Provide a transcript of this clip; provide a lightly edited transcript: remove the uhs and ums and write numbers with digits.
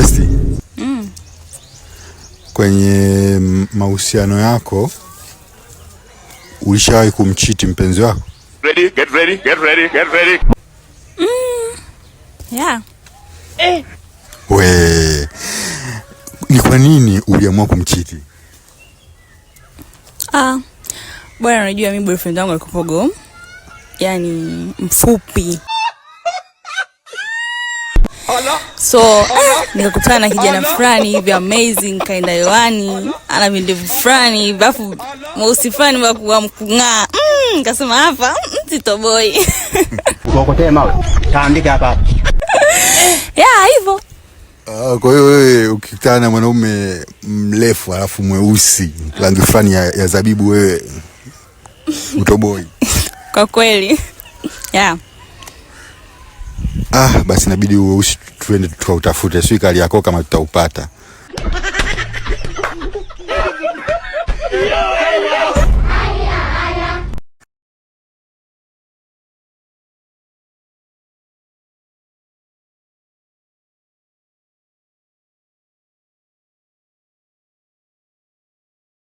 Besti. Kwenye mahusiano yako ulishawahi kumcheat mpenzi wako? Ready, get ready, get ready, get ready. Yeah. We, ni kwa nini uliamua kumcheat? Ah. Bwana, unajua mimi boyfriend wangu alikupogo. Yaani mfupi. So, nikakutana na kijana fulani hivi amazing, kaenda hewani, ana vindevu fulani hivi, alafu mweusi fulani wa kung'aa. Nikasema hapa sitoboi. Uokotee mawe, taandika hapa hapa. Yeah, hivyo. Ah, kwa hiyo wewe ukikutana na mwanaume mrefu alafu mweusi rangi fulani ya zabibu, wewe utoboi? Kwa kweli. Yeah. Ah, basi inabidi uweusi tuende tukautafute, sijui kali yako kama tutaupata.